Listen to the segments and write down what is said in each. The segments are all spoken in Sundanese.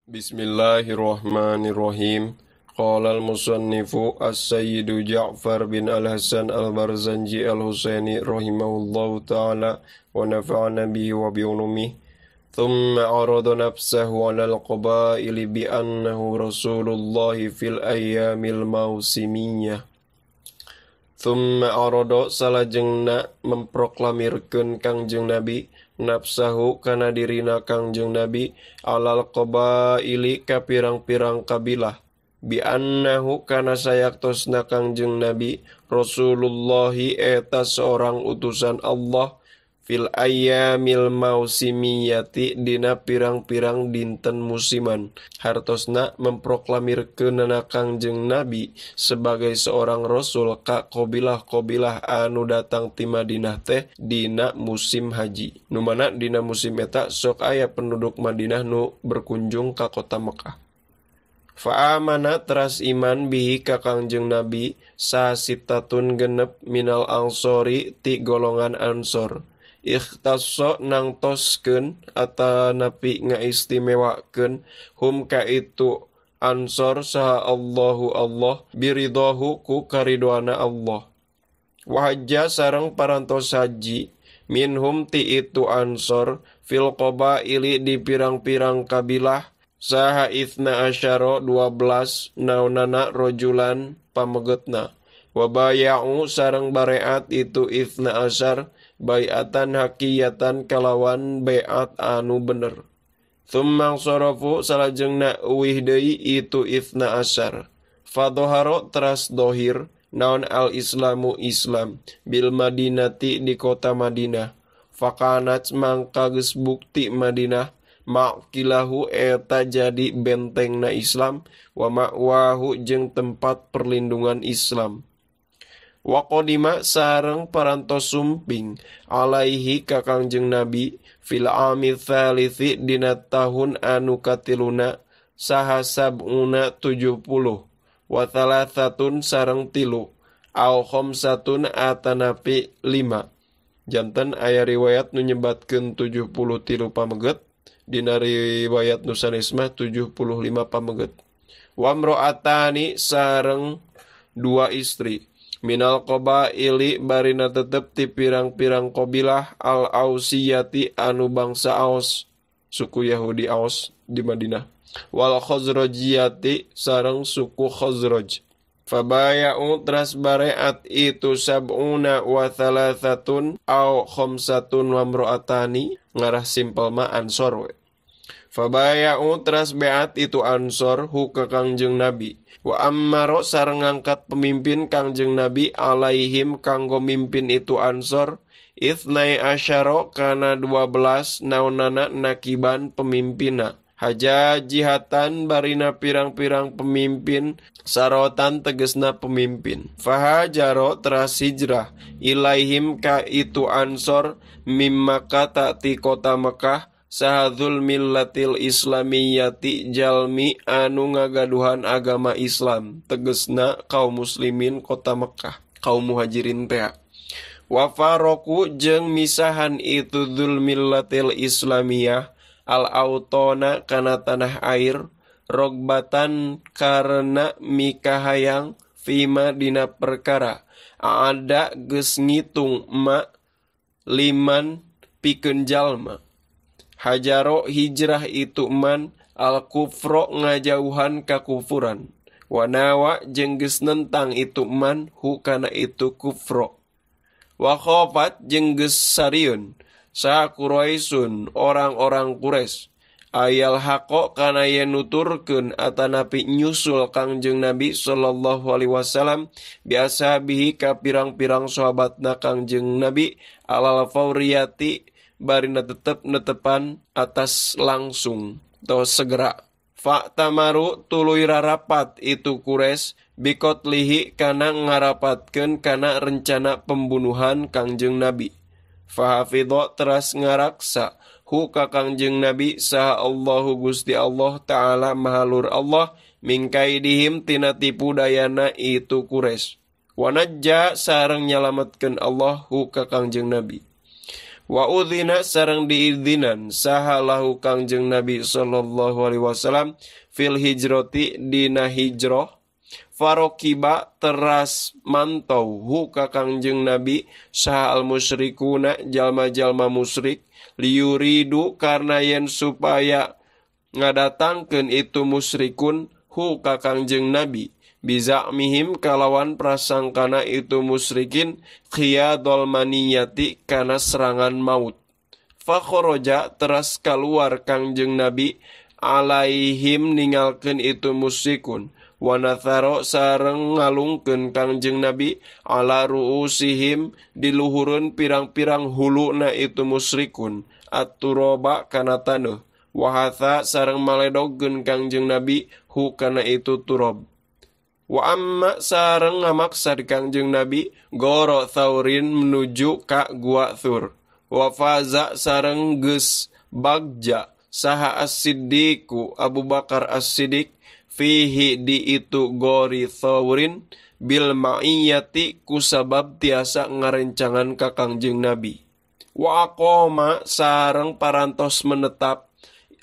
Bismillahirrahmanirrahim. Qala al-musannifu as-sayyidu Ja'far bin al-Hasan al-Barzanji al-Husaini rahimahullahu ta'ala wa nafa'ana bihi wa bi ulumihi. Thumma arada nafsahu 'ala al-qaba'ili bi annahu rasulullahi fil ayyamil mausimiyah. Thumma arada salajengna memproklamirkeun Kangjeng Nabi nafsahu kana dirina Kangjeng Nabi alal qabaili ka pirang-pirang kabilah bi annahu kana sayaktosna Kangjeng Nabi Rasulullahi eta seorang utusan Allah fil ayyamil mausimiyati dina pirang-pirang dinten musiman. Hartosna memproklamirkeunana Kangjeng Nabi sebagai seorang rasul ka qabilah-qabilah anu datang ti Madinah teh dina musim haji. Nu mana dina musim eta sok aya penduduk Madinah nu berkunjung ka kota Mekah. Fa'amana teras iman bihi ka Kangjeng Nabi sasitatun genep minal ansori ti golongan ansor. Ikhtasso nangtoskeun atanapi ngaistimewakeun hum ka itu ansor saha Allahu Allah biridhahu ku karidoana Allah. Wahajja sareng parantos haji minhum ti itu ansor fil qabaili di pirang-pirang kabilah saha itsna asyara 12 naonana rojulan pamegetna. Wabaya'u sareng bareat itu itsna asyar bai'atan hakiyatan kalawan bai'at anu bener. Tsumma sarafu salajengna uwih deui itu itsna asyar. Fadhahara teras dohir naon al islamu islam bil madinati di kota Madinah. Fakanat mangka geus bukti Madinah ma'kilahu eta jadi bentengna Islam wa ma'wahu jeung tempat perlindungan Islam. Waqadima sareng parantos sumping alaihi ka Kangjeng Nabi fil ami tsalithi dina tahun anu katiluna saha sab'una 70 wa thalathatun sareng 3 au khamsatun atanapi 5. Janten aya riwayat nu nyebatkeun 73 pameget, dina riwayat nu sanes mah 75 pameget. Wa imra'atani sareng 2 istri minal qabaili barina tetep ti pirang-pirang qabilah al-Ausiyati anu bangsa Aus, suku Yahudi Aus di Madinah, wal Khazrajiyati sareng suku Khazraj. Fabaya'u teras bareat itu sab'una wa thalathatun au khamsatun wa imra'atani, ngarah simpel ma ansor we. Fabaya'u teras beat itu ansor hu ka Kangjeng Nabi. Wa ammaro sareng ngangkat pemimpin Kangjeng Nabi alaihim kanggo mimpin itu ansor ithnai asyara kana 12 naonana nakiban pemimpina. Hajajihatan barina pirang-pirang pemimpin sarotan tegesna pemimpin. Fahajaro teras hijrah ilaihim ka itu ansor mimma ti kota Mekah sahadzul millatil islamiyati jalmi anu ngagaduhan agama Islam tegesna kaum muslimin kota Mekah, kaum muhajirin teh. Wa faroku jeung misahan itu dzul millatil islamiyah al autona kana tanah air rogbatan karena mikahayang fima dina perkara ada geus ngitung ma liman pikeun jalma. Hajaro hijrah itu man al kufro ngajauhan kakufuran wanawa jeung geus nentang itu man hu kana itu kufro. Wa khafat jeung geus sarieun saha Quraisun orang-orang Quraisy ayal haqo kana yen nuturkeun atanapi nyusul Kangjeng Nabi sallallahu alaihi wasallam biasa bihi ka pirang-pirang sahabatna Kangjeng Nabi alal fauriyati barina tetep netepan atas langsung atau segera. Fa'tamaru tuluy rarapat itu Quraisy bikotlihi kana ngarapatkeun kana rencana pembunuhan Kangjeng Nabi. Fahafidho teras ngaraksa hu ka Kangjeng Nabi saha Allahu Gusti Allah Ta'ala mahalur Allah mingkaidihim tina tipu dayana itu Quraisy. Wanajja sareng nyalametkeun Allah hu ka Kangjeng Nabi. Wa udzina sareng diidzinan saha lahu Kangjeng Nabi sallallahu alaihi wasallam fil hijrati dina hijrah. Farokiba teras mantau hu ka Kangjeng Nabi saha al musyrikuna jalma-jalma musyrik liyuridu karena yen supaya ngadatangkeun itu musyrikun hu ka Kangjeng Nabi bizakmihim kalawan prasangkana itu musyrikin khiyadul maniyati kana serangan maut. Fakhoroja teras keluar Kangjeng Nabi alaihim ningalkeun itu musyrikun. Wanatharo sareng ngalungkeun Kangjeng Nabi ala ruusihim diluhureun pirang-pirang huluna itu musyrikun at-turaba kana taneuh. Wahatha sareng maledogkeun Kangjeng Nabi hu kana itu turab. Wa amma sareng ngamaksad Kangjeng Nabi goro thaurin menuju ka gua Thur. Wa faza sareng geus bagja saha as-siddiqu Abu Bakar as-Siddiq fihi di itu gori thaurin bil ma'iyati kusabab tiasa ngarencangan ka Kangjeng Nabi. Wa aqama sareng parantos menetap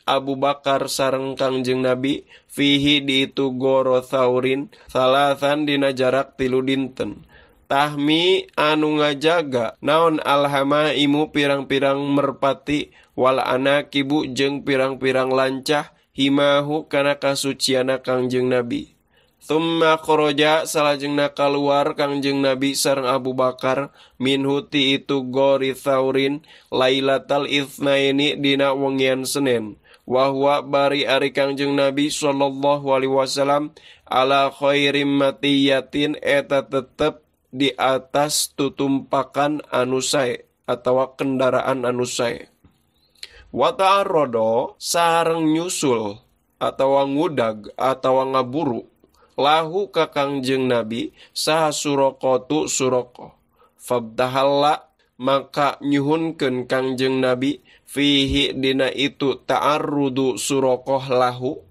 Abu Bakar sareng Kangjeng Nabi fihi di itu goro thaurin salathan dina jarak 3 dinten. Tahmi anu ngajaga naon alhamaimu pirang-pirang merpati wal anakibu jeung pirang-pirang lancah himahu kana kasuciana Kangjeng Nabi. Thumma kharaja salajengna kaluar Kangjeng Nabi sareng Abu Bakar minhu ti itu gori thaurin lailatal itsnaini dina wengian Senin. Wa huwa bari ari Kangjeng Nabi sallallahu alaihi wasallam ala khairim matiyatin eta tetep di atas tutumpakan anu sae atawa kendaraan anu sae. Wa ta'arrada sareng nyusul atawa ngudag atawa ngaburu lahu ka Kangjeng Nabi saha Suraqatu Suraqah. Fabtahalla maka nyuhunkeun Kangjeng Nabi fihi dina itu ta'arrudu Suraqah lahu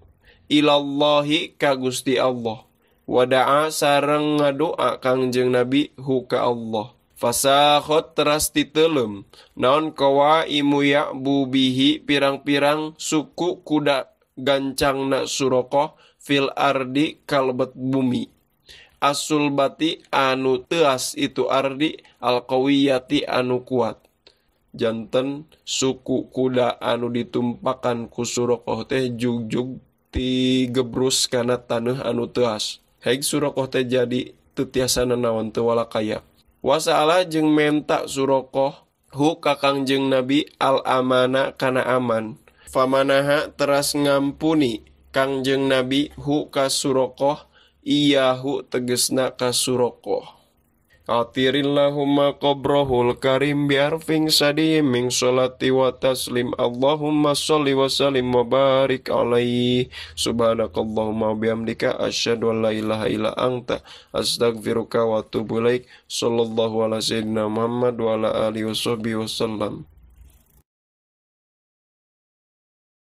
ilallahi ka Gusti Allah. Wada'a sareng ngadoa Kangjeng Nabi hu ka Allah. Fasakhot teras titelem naon qawaimu ya'bu bihi pirang-pirang suku kuda gancangna Suraqah fil ardi kalbet bumi. Asulbati anu teas itu ardi alqawiyati anu kuat. Janten suku kuda anu ditumpakan ku Suraqah teh jugjug ti gebrus kana taneuh anu teas. Haik Suraqah teh jadi teu tiasa nanaon teu walakaya. Wasa'ala jeung menta Suraqah hu ka Kangjeng Nabi al amana kana aman. Famanaha teras ngampuni Kangjeng Nabi hu ka Suraqah iyahu tegesna ka Suraqah. Atirillahumma qabrahul karim biarfing sadim min sholati wa taslim. Allahumma sholli wa sallim wa barik alaihi. Subhanakallahumma bihamdika asyhadu an la ilaha illa anta astaghfiruka wa atubu ilaik. Sallallahu ala sayyidina Muhammad wa ala alihi washabbihi wasallam.